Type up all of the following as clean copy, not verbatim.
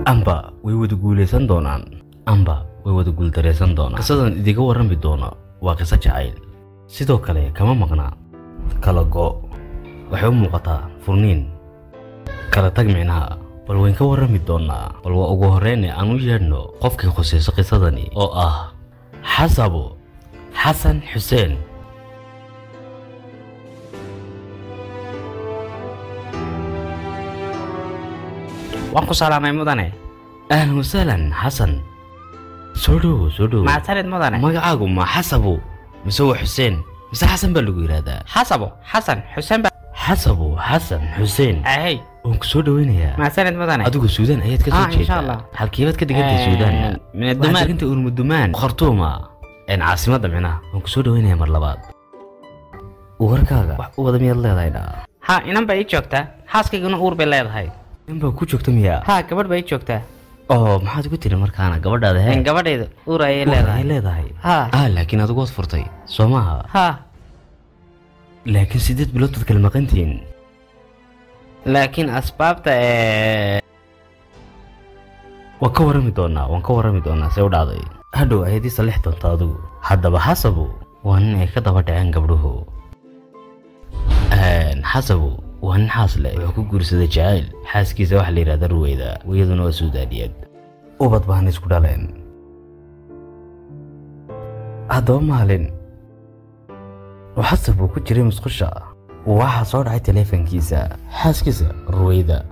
Amba way wada guulaysan doonaan, amba way wada guuldareysan doonaan. Qisadan idiga warrami doono waa qiso jacayl, sidoo kale kama maqna kala go'. Waxay u muuqataa furniin, kala tag micnaha. Bal wayn ka warrami doonaa. Bal waa ugu horreyne aan u yeedhno qofkii khusayso qisadani oo ah Xasabo Xasan Xuseen. Waan ku salaamay, mudane. Ahlan wasahlan Xasan, soo dhowo, soo dhowo. Mahadsanid, mudane. Magacaagu ma Xasabo mise waa Xuseen mise Xasan baa lagu yidhaahdaa? Xasabo Xasan Xuseen ba. Xasabo Xasan Xuseen. Ahey. Waan ku soo dhoweynayaa. Mahadsanid, mudane. Adigu Suudaan ayaad ka soo Ah, insha jeedaa? Allah. Halkeebaad ka degantay Suudaan? Min waxaad Dumaan. degantay Urmudumaan, Khartuuma, caasimadda micnaha. Waan ku soo dhoweynayaa mar labaad. Warkaaga wax u wada miyaad leedahay dhaa? Ha, inan baa ii joogtaa, xaaskayguna uur bay leedahay. In baa ku joogta miyaa? Ha, gabadh baa ii joogtaa. Oo maxaad ku tiri markaana gabadhaada hee? Gabadhayda uur ayay uur leedahay. Ayay leedahay. Ha. Ah, laakiin adigu waad furtay soo maaha? Ha. Laakiin 8 bilood baad kala maqantihiin. Laakiin asbaabta waan ka warrami doonaa, waan ka warrami doonaa see u dhacday. Hadhow ayaad ii sallixi doontaa adigu. Haddaba Xasabu waa nin ay ka daba dhaceen gabdhuhu. Xasabu waa nin xaas leh, wuxuu ku guursaday jacayl. Xaaskiisa waxaa la yidhahdaa Ruweyda, iyaduna waa Suudaaniyad. Ubad baana isku dhaleen. Haddaba maalin oo Xasab uu ku jiray musqusha, waxaa soo dhacay taleefankiisa. Xaaskiisa Ruweyda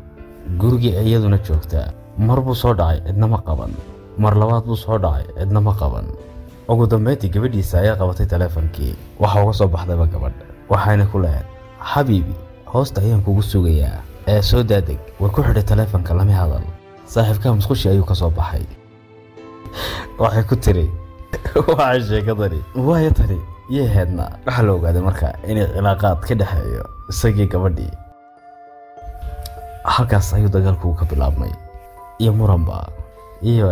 gurigii iyaduna joogta. Mar buu soo dhacay, cidna ma qaban. Mar labaad buu soo dhacay, cidna ma qaban. Ugu dambeyntii gabadhiisa ayaa qabatay taleefankii. Waxa uga soo baxdayba gabadh, waxayna ku lahayd: xabiibi, hoosta ayaan kugu sugayaa ee soo daadeg. Way ku xidhay taleefanka, lama hadal. Saaxiibkaha musqushii ayuu ka soo baxay. Waxay ku tiri: waxay sheekadani waayo tani iyo heedna. Waxaa la ogaaday marka inay cilaaqaad ka dhexeeyo isagii gabadhii. Halkaas ayuu dagaalku ka bilaabmay iyo muranba iyo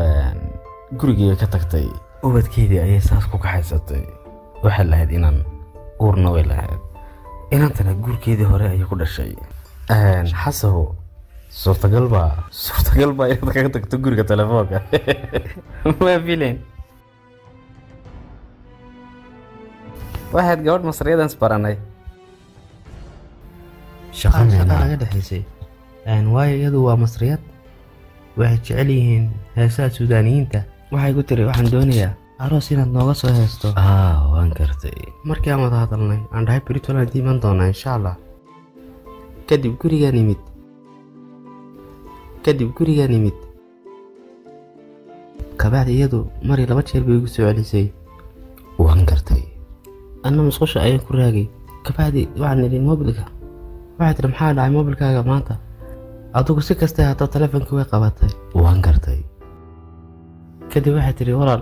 gurigii ka tagtay. Ubadkeedii ayay saas ku kaxaysatay. Waxay lahayd inan, uurna way lahayd. Inantana guurkeedii hore ayay ku dhashay. Xasabo, suurtagal baa, suurtagal baa inaad kaga tagto guriga telefoonka? Waa fileen. Waxaad gabadh Masriyadan isbaranay. Shaqa shaqa micnaha naga dhexaysay, waayo iyadu waa Masriyad, waxay jecel yihiin heesaha Suudaaniyiinta. Waxay ku tiri: waxaan doonayaa aroos inaad nooga soo heesto. Ah, waan gartay. Markii aan wada hadalnay, aan dhahay beritoland iman doonaa insha Allah. Kadib gurigaan imid, kadib gurigaan imid kabacdi iyadu marii 2 jeer bay igu soo celisay. Waan gartay. Anna musqusha ayaan ku raagay. Kabacdi waxaan idhi moobilka. Waxay tiri: maxaa dhacay moobilkaaga maanta? Adigu si kastay hataa taleefonkii way qabatay. Waan gartay. Kadib waxay tiri: walaal,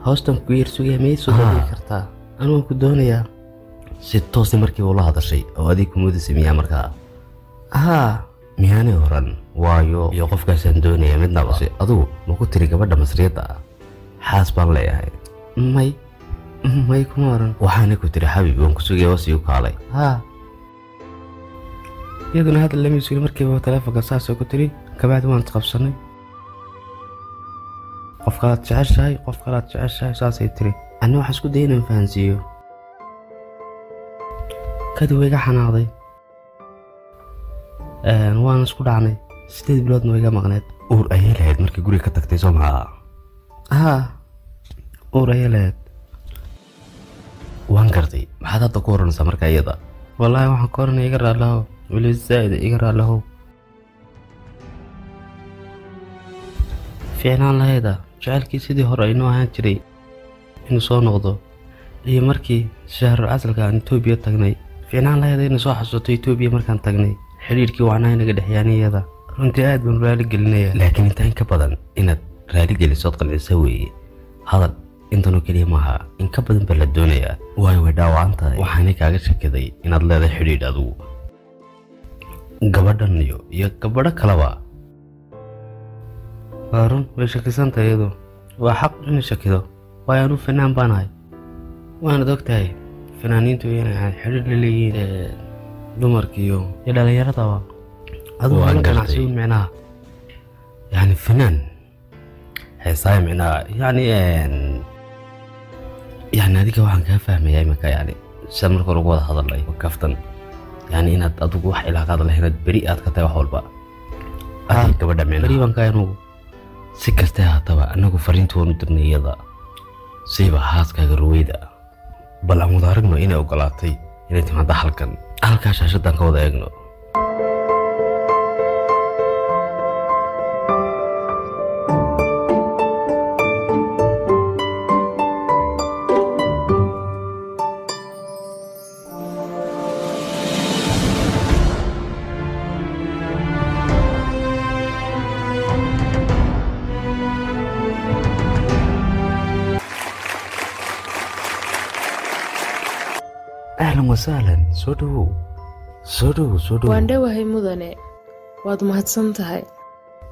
hoostan ku yar sugaya, ma ii soo degi kartaa? Anigu ku doonayaa. Si toosi markiiba ula hadashay oo adig kumoodisay miyaa markaa? Haa. Miyaanay oran waayo iyo qofkaasaan doonaya midnaba? Se adigu ma ku tiri gabadha Masriyadda ah xaas baan leeyahay? May, may, kuma oran. Waxaana ku tiri: xabiib, waan ku sugaya, hoos igu kaalay. Haa. Iyaduna hadal lama sugin, markiiba taleefonka saasoo ku tiri. Kabacdi waan isqabsanay. Qof kalaad jeceshahay, qof kalaad jeceshahay, saasay tiri. Anna waxaan isku dayay inaan fahansiiyo. Kadib way iga xanaaqday. Waan isku dhacnay. 8 biloodna way iga maqneed. Uur ayay lahayd markii guriga ka tagtay soo maha? Haa, uur ayay lahayd. Waan gartay. Maxaad hadda ku oranaysaa marka iyada? Wallaahi waxaan ka oranaya: iga raallahow, weliba zaa'id iga raallahow. Fiicnaan lahayda jacaylkii sidii hore aynoo ahaan jiray inuu soo noqdo, iyo markii shahrul casalka aan Itoobiya tagnay. Fiicnaan lahayda inuu soo xasuusto Itoobiya markaan tagnay, xidhiidhkii wacnaa inaga dhexyaanay iyada. Runtii aad baan raali gelinayaa. Laakiin intaan ka badan inaad raali gelisood qancisa weeye. Hadal intanoo keliya maaha, in ka badan baa la doonayaa, waayo way dhaawacan tahay. Waxaanay kaaga shakiday inaad leedahay xidhiidh adigu gabadhan iyo gabadho kaleba. Waa run, way shakisantahay iyadu. Waa xaq inay shakido, waayo anuu fanaan baan ahay, waanad og tahay fanaaniintu inay xidhiidh la leeyihiin dumarka iyo dhalinyaradaba. Adigu Waan la gartay. Ganacsigun micnaha. Yacni Fanaan heesaaya micnaha, yani yani adiga waxaan kaa fahmayaa iminka, yani sida marka hore ugu wada hadalnay kaftan, yani inaad adigu wax ilaaqaad lahayn, inaad beri aad ka tahay wax walba adiga gabadha micnaha beri baan kaa. Anugu si kastay haataba anagu fariinta waanu dirnay iyada, siiba xaaskaaga Ruweyda. Bal aan wada aragno inay ogolaatay inay timaado halkan, halkaa shaashadan ka wada eegno. Ahlan wasahlan, soo dhawow, soo dhawow, soo dhawow. Waan dhowahay mudane, waad mahadsan tahay.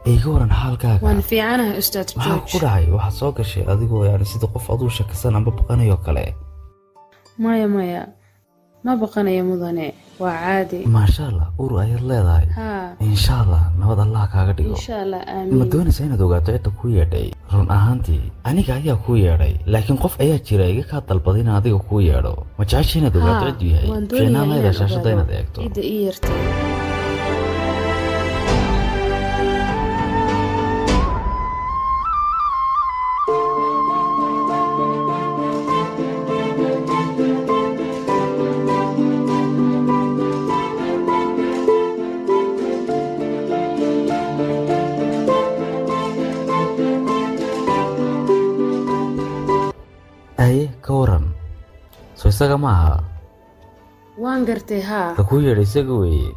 Iga waran xaalkaaga? Waan fiicanahay ustaad Maxaa George. ku dhacay? Waxaad soo gashay adigoo yani sida qof aduu shakisan amba baqanayo kale. Maya maya, ma baqanayo mudane, waa caadi. Maasha Allah, ur ayaad leedahay. Haa. Insha Allah nabad Allah kaaga dhigo. Insha Allah, Ma aamiin. doonaysaa inaad ogaato cidda kuu yeedhay? Run ahaantii aniga ayaa kuu yeedhay, laakiin qof ayaa jira iga kaa dalbaday inaan adiga kuu yeedho. Ma jecesha inaad ogaato Haa, cidduu yahay? waan doonayaa Fiicnaan leedahay inaan shaashadda ogaado inaad eegto cidda ii yeertay. Aye, ka waran? Soo isaga ma aha? Waan gartay, haa. Ka kuu yeedhay isaga weeye.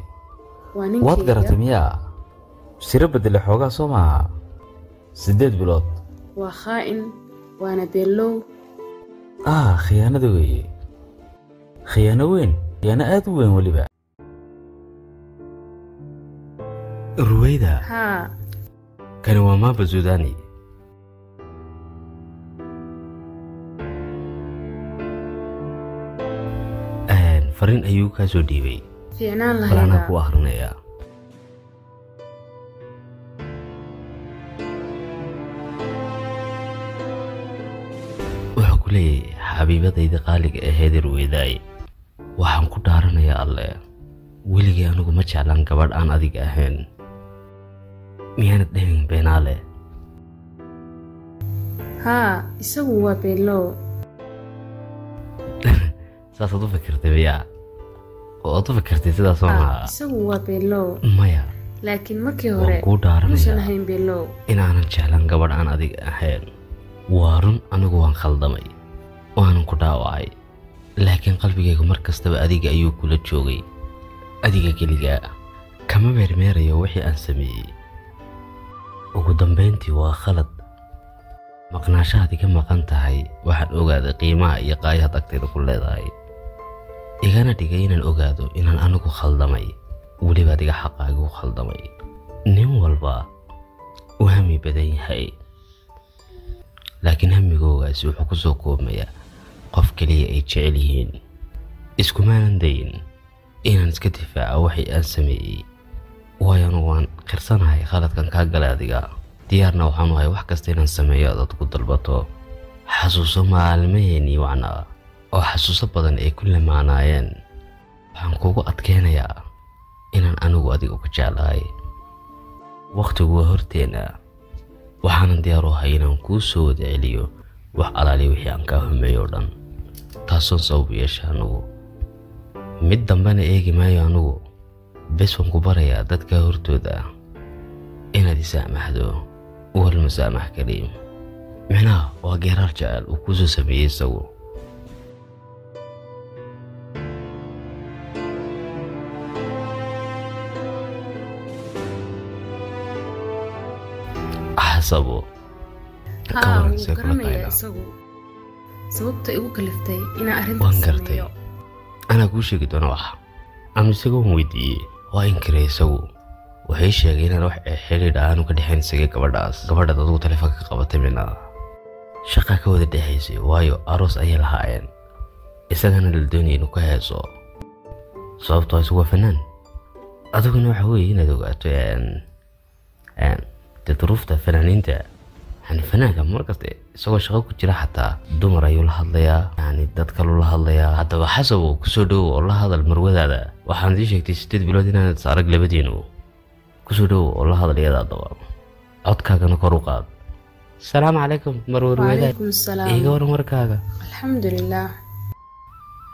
Waa Waad ninkayga. garatay miyaa? Siro bedele xoogaa soo maaha, 8 bilood. Waa khaa'in, waana beellow. Ah, khiyaanada weeye, khiyaano weyn, khiyaano aad u weyn weliba. Ruweyda. Haa. Kani waa Maaba Suudani. Fariin ayuu kaa soo dhiibay. Fiicnaan Bal anaa lahaydaa. ku akhrinayaa. Wuxuu ku leeyahay: xabiibadayda qaaliga aheyd Ruweydaay, waxaan ku dhaaranayaa Alle, weligay anigu ma jeclaan gabadh aan adiga ahayn. Miyaanad dhahin beenaale? Haa, isagu waa beellow. Saasaad u fikirtay miyaa? Oo aad u fikirtay sidaas oo Haa, maha? isagu waa beellow. Maya. Laakiin markii Waan hore kuu muusan dhaaranayaa ahayn beellow. inaanan jeclaan gabadh aan adiga ahayn. Waa run, anigu waan khaldamay, waanan ku dhaawacay, laakiin qalbigaygu mar kastaba adiga ayuu kula joogay, adiga keligaa. Kama meermeerayo wixii aan sameeyey. Ugu dambayntii waa khalad maqnaashahaad iga maqan tahay. Waxaan ogaaday qiimaha iyo qaayahaad agtayda ku leedahay, igana dhigay inaan ogaado inaan anigu khaldamay, weliba adiga xaqaaga ku khaldamay. Nin walba uu hami badan yahay, laakiin hamigoogaasi wuxuu ku soo koobmayaa qof keliya ay jecel yihiin. Iskumaanan dayin inaan iska difaaco wixii aan sameeyey, waayo anugu waan qirsanahay khaladkan kaa galay adiga. Diyaarna waxaan u ahay wax kasta inaan sameeyo aad ku dalbato. Xasuuso maalmaheennii wacnaa oo xasuuso badan ay ku lamaanaayeen. Waxaan kugu adkeynayaa inaan anigu adiga ku jeclahay. Wakhtigu waa horteenna, waxaanan diyaar u ahay inaan kuu soo wada celiyo wax alaali wixii aan kaa xumeeyo oo dhan, taasoon sabab u yeesha. Anigu mid dambena eegi maayo. Anigu bes waan ku barayaa dadka hortooda inaad isaamaxdo. Walmasaamax kariim. Micnaha waa geeraar jecel uu kuu soo sameeyey isagu. Xasabo, ka Haa, waran? wuu See kula garanayaa tahayna? isagu sababta igu kaliftay inaan arrintaas Waan gartay. sameeyo. Anaa kuu sheegi doona waxa anu isaga waan weydiiyey. Waa inkiray isagu. Waxay sheegay inaan wax xidhiidh aanu ka dhexayn isaga gabadhaas, gabadhaad adugu taleefanka ka qabatay. Mina shaqa ka wada dhexaysay, waayo aroos ayay lahaayeen, isagana la doonayay inuu ka heeso, sababtoo isagu waa fanaan. Adiguna waxa weeye inaad ogaato een Dee duruufta fanaaniinta, yani fanaanka markasta isagoo shaqo ku jira xataa dumar ayuu la hadlayaa, yani dad kaluu la hadlayaa. Haddaba Xasabow, kusoo dhowow oo la hadal marwadaada. Waxaan ii sheegtay 8 bilood inaanad is arag labadiinu. Kusoo dhowow oo la hadal iyada. Haddaba codkaagana kor u qaad. Salaamu calaykum, marwarweeda. Wacalaykum asalaam. Iiga waran warkaaga? Alxamdulilaah.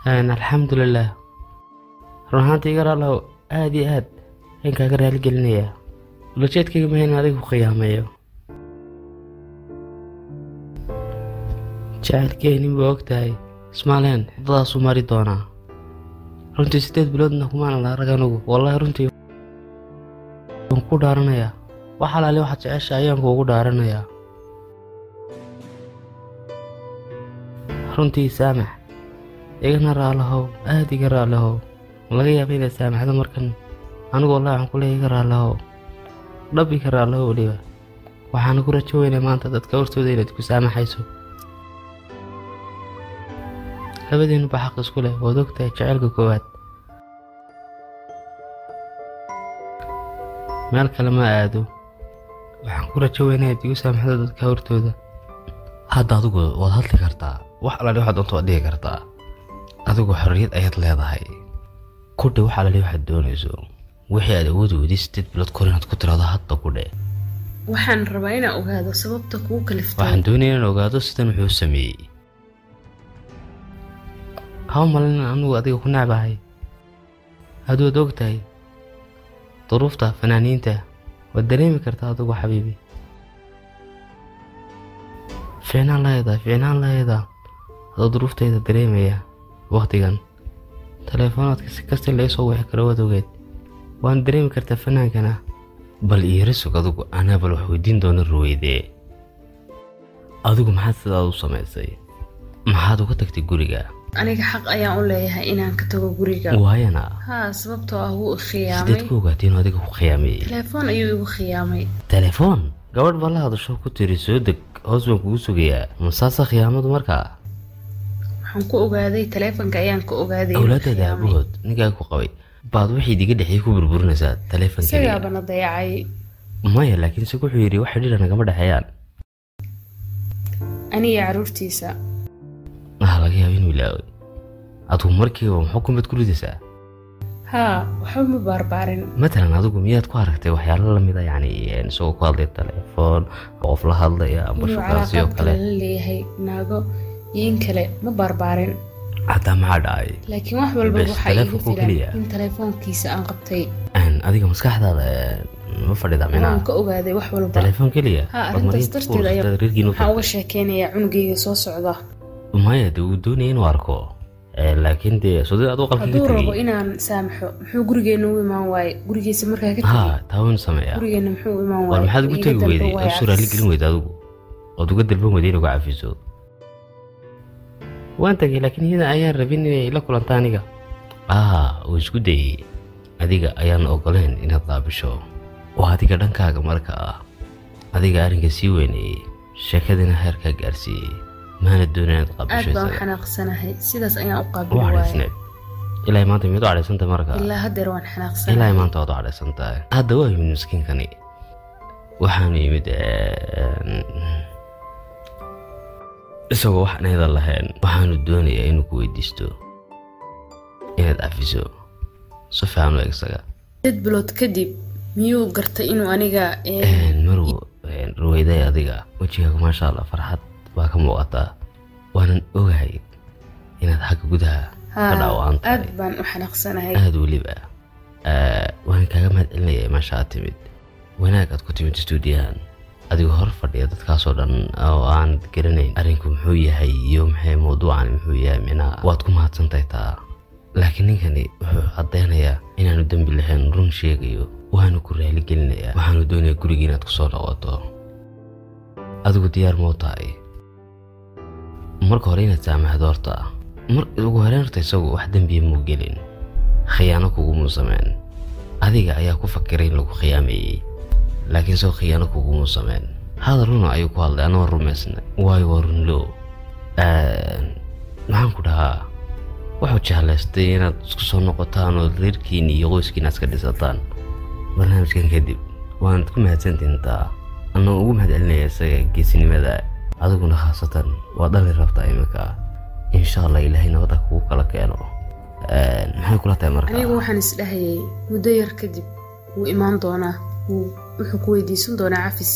Alxamdulilah. Run ahaantii iga raalahow, aad iyo aad ayaan kaaga raali gelinayaa. Ulajeedkayga maha in adiga ku khiyaameeyo. Jacaylkeenin baa og tahay, ismaaleen waddadaasuu mari doonaa. Runtii 8 biloodna kumaan arag anugu. Wallaahi runtii waan ku dhaaranayaa, wax alaali waxaad jecesha ayaan kuugu dhaaranayaa. Runtii saamax, igana raalahow, aad iga raalahow. Ma laga yaaba inaad saamaxdo markan? Anigu wallahi waxaan ku leeyahay iga raalahow, dhab iga raalahow. Weliba waxaan ku rajo weynaa maanta dadka hortooda inaad ku saamaxayso. Labadeenu baa xaq isku leh, waad ogtahay. Jacaylka koowaad meel kale ma aado. Waxaan ku rajo weynaa inaad igu saamaxdo dadka hortooda. Hadda adigu waad hadli kartaa, wax alaali waxaad doonto waad dhihi kartaa. Adigu xorriyad ayaad leedahay, ku dhe wax alaali waxaad doonayso. Wixii aad awoodi weyday 8 bilood kor inaad ku tiraahdo, hadda ku dhe. Waxaan rabaa inaan ogaado sababta kugu kaliftay. Waxaan doonaya inaan ogaado sidan wuxuu sameeyey. Haba malin in anigu adiga ku necbahay. Aduwaad og tahay duruufta fanaaniinta, waad dareemi kartaa adigu xabiibi. Fiicnaan laheedaa, fiicnaan laheedaa adoo duruuftayda dareemaya. Waqtigan taleefonaadka si kasta laga soo wixi karo, waad ogeed, waan dareemi kartaa fanaankana. Bal iira sug adigu, anaa bal wax weydiin doona Ruweydee. Adigu maxaad sidaad u samaysay? Maxaad uga tagtay guriga? Aniga xaq ayaan u leeyahay inaan ka tago guriga. Waayana? Haa, sababtoo ah wuu i Sideed khiyaamay. ku ogaatay inuu adiga ku khiyaameeyey? Telefoon ayuu igu khiyaamay. Telefoon gabadh baa la hadasho ku tiri soo deg, hoos baan kugu sugayaa. Masaasa khiyaamadu markaa? Waxaan ku ogaaday teleefonka ayaan ka ogaaday inuu Awlaadaada khiyaamay. aabahood ninkaa ku qabay baad wixii idiga dhexeeyey ku burburinaysaa telefoon keliya. Isagaabana dayacay. Maya, laakiin se wuxuu yidhi wax xidhiidha nagama dhexeeyaan. Aniga carruurtiisa. Waxaa laga yaaba inuu ilaaway. Adigu markiiba muxuu kumad ku ridaysaa? Haa, waxba ma baarbaarin. Matalan adigu miyaad ku aragtay waxyaalo lamid a, yacni isagoo ku hadlaya telefoon, qof la hadlaya amba Inuu shukaansi oo calaaqaad kale? kale la leeyahay naago iyo in kale ma baarbaarin. Xataa maxaa dhacay? Laakiin wax walba Bes waxaa iiga telefoonka filan keliya. in telefoonkiisa aan qabtay. Adiga maskaxdaada ma fadhida Waan minaa ka ogaaday wax walba. Telefoon keliya Haa, baad arrintaas Maryam ku darteed ayaa urursatay reerkiina u waxaan uga tagtay. sheekeynayaa cunugayga soo socda. Maya, dee wuu doonaya inuu arko. Laakiin dee sodid aduu qalka ka Hadduu rabo tegey. inaan saamaxo, muxuu gurigeena u imaan waaye? Gurigiisa markaa ka tegey Haa, taa waynu sameeyaa. gurigeena muxuu u imaan War waaye? maxaad ugu Iiga tegi dalban weyday? waaye Aad isu raalli cafis. gelin weyday adigu, ood uga dalban weyday inuu ka cafiso. Waan tagay, laakiin iyada ayaan rabin inay la kulanto aniga. Wuu isku dayey, adiga ayaan ogoleen inaad qaabisho. Waa adiga dhankaaga marka ah, adiga arrinka sii weyneeyey, sheekadina heerkaa gaarsiiyey. Maana doonin inaad Aad qaabisho baan u isaga. xanaaqsanahay, sidaas ayaan u qaabili Waa waaye. cadhaysneed ilaa maanta? Miyaad u cadhaysantay marka? Ilaa haddeer waan Ilaa xanaaqsanahay. maanta waad u cadhaysan tahay. Hadda waa yimid miskiinkani, waxaanu yimid isagoo wax anayda lahayn. Waxaanu doonayaa inuu ku weydiisto inaad cafiso. Si fiican u eg isaga. 8 bilood kadib miyuu gartay inuu aniga Marwo Ruweyday, adiga wejigaaga maasha Allah farxad baa ka muuqataa. Waanan ogahay inaad xagga gudaha ka Haa, dhaawacan aad tahay. baan u xanaaqsanahay. Aada weliba. Waan kaaga mahad celinaya meesha aad timid, wanaag aad ku timid stuudiyahan, adigoo hor fadhiya dadkaasoo dhan oo aan garanayn arrinku muxuu yahay iyo maxay mawduucan muxuu yahay micnaha. Waad ku mahadsantahay taa. Laakiin ninkani wuxuu caddaynayaa inaanu dembi lahayn, run sheegayo, waanu ku raaligelinayaa. Waxaanu doonayaa gurigii inaad kusoo noqoto. Adigu diyaar mau tahay marka hore inaad saamaxdo? Horta mar ugu horeen horta isagu wax dembiya muu gelin, khiyaano kugumuu sameen. Adiga ayaa ku fakiray in lagu khiyaameeyey, laakiin soo khiyaano kugumuu sameen. Hadal runa ayuu ku hadlay, anoo rumaysnay, waayo waa runlo. Maxaan ku dhahaa, wuxuu jeclaystay inaad isku soo noqotaan oo reerkiin iyo qoyskiina iska dhisataan barnaamijkan kadib. Waanad ku mahadsantihin taa. Anoo ugu mahad celinaya isaga geesinimada, adiguna khaasatan waa dhali rabtaa iminka. Insha Allah Ilaahay nabadda kugu kala keeno. Maxay kula tahay marka? Anigu waxaan isdhahayay muddo yar kadib wuu imaan doonaa, wuxuu ku weydiisan doonaa cafis,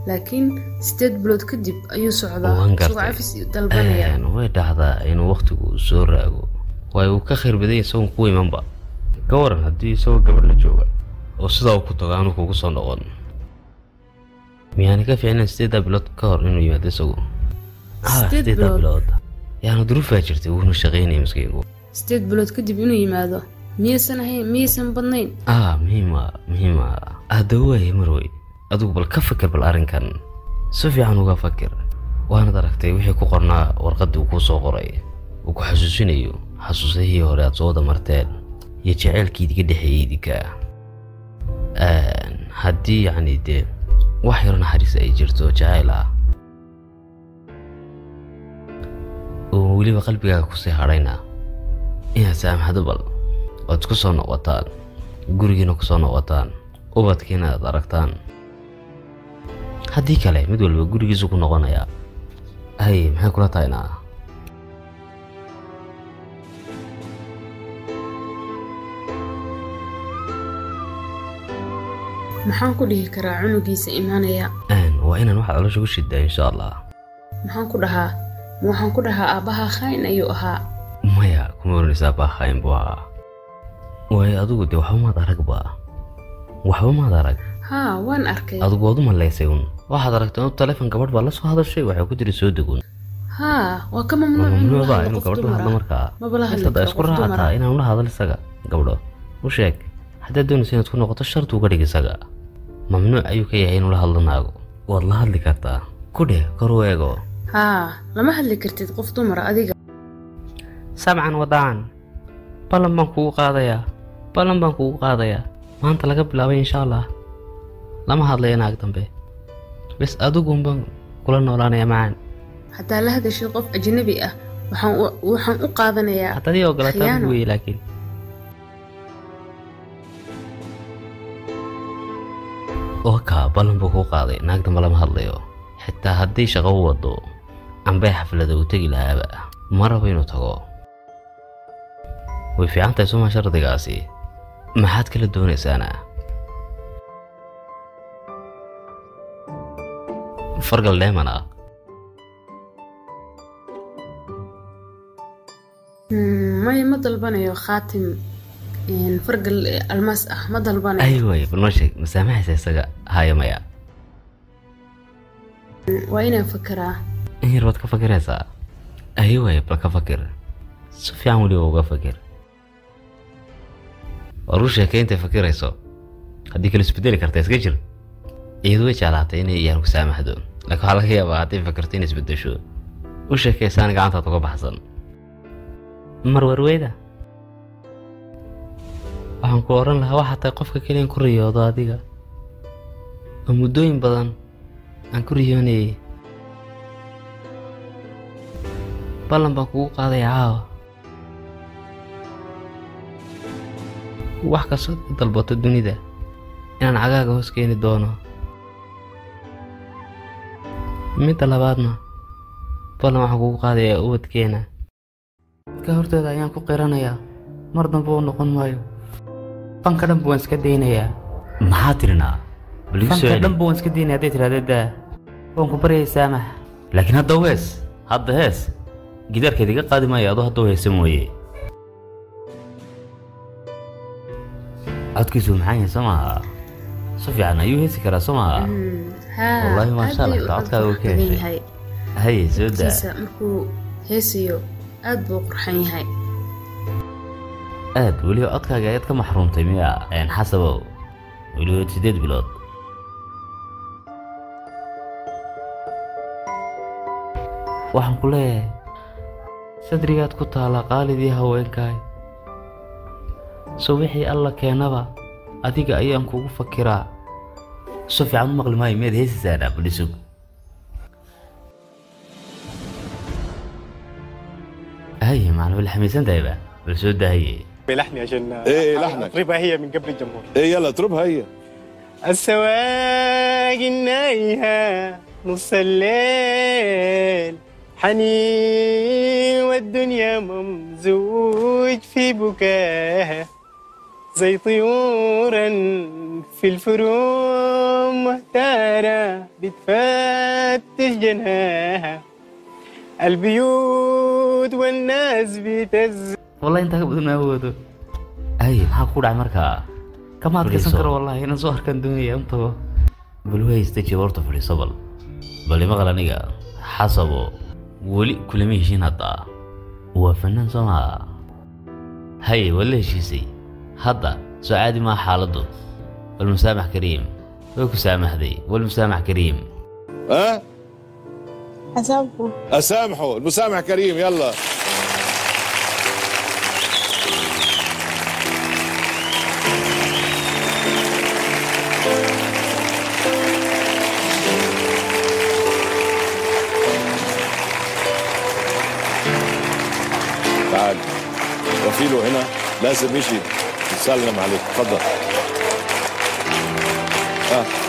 laakiin 8 bilood kadib ayuu socdaa Waan isagoo gartay. cafis dalbanaya. Way dhacdaa inuu waqtigu soo raago, waayo uu ka khayr badan yahay isagoon kugu imanba. Ka waran haddii isagoo gabadh la jooga oo sidaa uu ku tago aanu kugu soo noqon, miyaana ka fiicnayn 8 bilood ka hor inuu yimaado isagu? 8 8 bilood. bilood yaana duruufaa jirtay, wuuna shaqaynaya miskiinku. 8 bilood kadib inuu yimaado miyaysan ahayn, miyaysan badnayn? Muhiima muhiima. Haddaba waaye marwey, adigu bal ka fakir, bal arrinkan si fiican uga fakir. Waanad aragtay wixii ku qornaa warqaddii uu kuu soo qoray, uu ku xasuusinayo xasuusihii hore aad soo wada marteen iyo jaceylkii idinka dhexeeyey idinka. Haddii yacni dee wax yaro naxariis ay jirto jacayl ah oo weliba qalbigaaga kusii hadhayna, inaad saamaxdo bal ood ku soo noqotaan gurigiina, ku soo noqotaan ubadkiina aad aragtaan. Haddii kale mid walba gurigiisu ku noqonayaa. Hay, maxay kula tahayna? Maxaan ku dhihi karaa cunugiisa imaanaya? Waa inaan waxaad caloosha ku shidaa insha Allah. Maxaan ku dhahaa? Ma waxaan ku dhahaa aabbaha khaa'in ayuu ahaa? Maya, kuma oranaysaa baa khaa'in buu ahaa, waayo adigu dee waxba maad aragba, waxba maad arag. Haa, waan arkay. Adigu waad u malaysay un, waxaad aragtay un taleefon gabadh baa la soo hadashay, waxay ku tiri soo degun. Haa, waa ka Ma mamnuuc inuu mamnuuc la baa hadlo inuu qof gabadh la dumar hadlo ah. markaa? Maba la hadli Intaad karo isku qof dumar raacataa ah. inaan la hadal isaga gabdho u sheeg. Haddaad doonayso inaad ku noqoto, sharti uga dhig isaga mamnuuc ayuu ka yahay inuu la hadlo naago. Waad la hadli kartaa, ku dheh kor u eego. Haa, lama hadli kartid qof dumar ah adiga. Sabcan wadaan, ballan baan kugu qaadayaa, ballan baan kugu qaadayaa, maanta laga bilaabay insha Allah lama hadlayo naag dambe, bes adigun baan kula noolaanaya macaan. Haddaa la hadashid qof ajnabi ah, waxaan u qaadanayaa Haddaad ii ogolaataa khiyaano. weeye laakiin oka ballan buu kuu qaaday, naag dambe lama hadlayo, xitaa haddii shaqo u wado ambay xaflada uu tegi lahaaba ma rabo inuu tago. Way fiican tahay sooma shardigaasi? Maxaad kala doonaysaana? Fargal dheeman ah. Maya, ma dalbanayo khaatim fargal almaas ah ma dalbanayo. Ay way, bal noo sheeg, ma saamaxaysa isaga haya maya? Waa inaan fakeraa. In yar baad ka fakiraysaa. Ay way, bal ka fakir si fiican, weliba uga fakir. Waa ruu sheekay intay fakirayso, haddii kale isbedeli karta iska jir. Iyadu way jeclaatay inay iyaan ku saamaxdo, laakiin waxaa laga yaabaa hadday fakirto inay isbedesho. U sheekaysaan gacantaad uga baxsan. Marwarweyda, waxaan ku oran lahaa waxaa tahay qofka keliya ku riyoodo adiga oo muddooyin badan aan ku riyoonayay. Ballan baan kugu qaadaya caawa, wax kastood ka dalbato dunida inaan cagaaga hoos keeni doono. Midda labaadna, ballan waxaan kugu qaadayaa ubadkeena ka hortooda ayaan ku qiranayaa mar dambe u noqon maayo fanka dhanba, waan iska daynayaa. Maxaa tirinaa? Bal igu soo Fanka celi. dhanba waan iska daynaya hadday tidhahdo daa, waan ku baryay saamax. Laakiin hadda u hees, hadda hees, gidaarkeed iga qaadi maayo adoo hadda u heesa mooye. Codkiisu maxaan yahay soo maaha? Si fiican ayuu heesi karaa soo maaha? Haa. Wallaahi maasha Aad Allah, ayuu u xitaa cod codkaaga qurux way ka badan heshay. yahay. Haye, soo daa. Codkiisa markuu heesayo aad buu u qurxan yahay. Aad weliba codkaaga ayaad ka maxruumtay miya xasabow? Weliba 8 bilood. Waxaan ku leeyahay sadrigaad ku taallaa qaalidii haweenkaay, so wixii Alla keenaba adiga ayaan kugu fakiraa. So fiican u maqli maayo, miyaad heesaysaana? Balisug haye macna wala xamiisan tahayba, bal soo daahaye. بلحني عشان إيه لحنك؟ اطربها هي من قبل الجمهور. ايه، يلا اطربها هي. السواقي النايهة نص الليل، حنين والدنيا ممزوج في بكاها، زي طيورا في الفروم مهتارة بتفتش جناها، البيوت والناس بتز. Wallahi intaa ka badan ma awoodo. Ay, maxaa ku dhacay markaa? Kama adkaysan Fadhiiso. karo wallahi, inaan soo arkaan doonaya intaba. Bal way istaji horta, fadhiiso. Bal imaqal, aniga xasabo weli kulama heshiin. Hadda waa fanaan soo maa? Haye, waa la heshiisay hadda, soo caadi maa xaaladdu? Walmusaamax kariim, way ku saamaxday, walmusaamax kariim. ها. أسامحه. اسامحه، المسامح كريم، يلا. تعال وفيله هنا، لازم يجي يسلم عليك، تفضل. ها.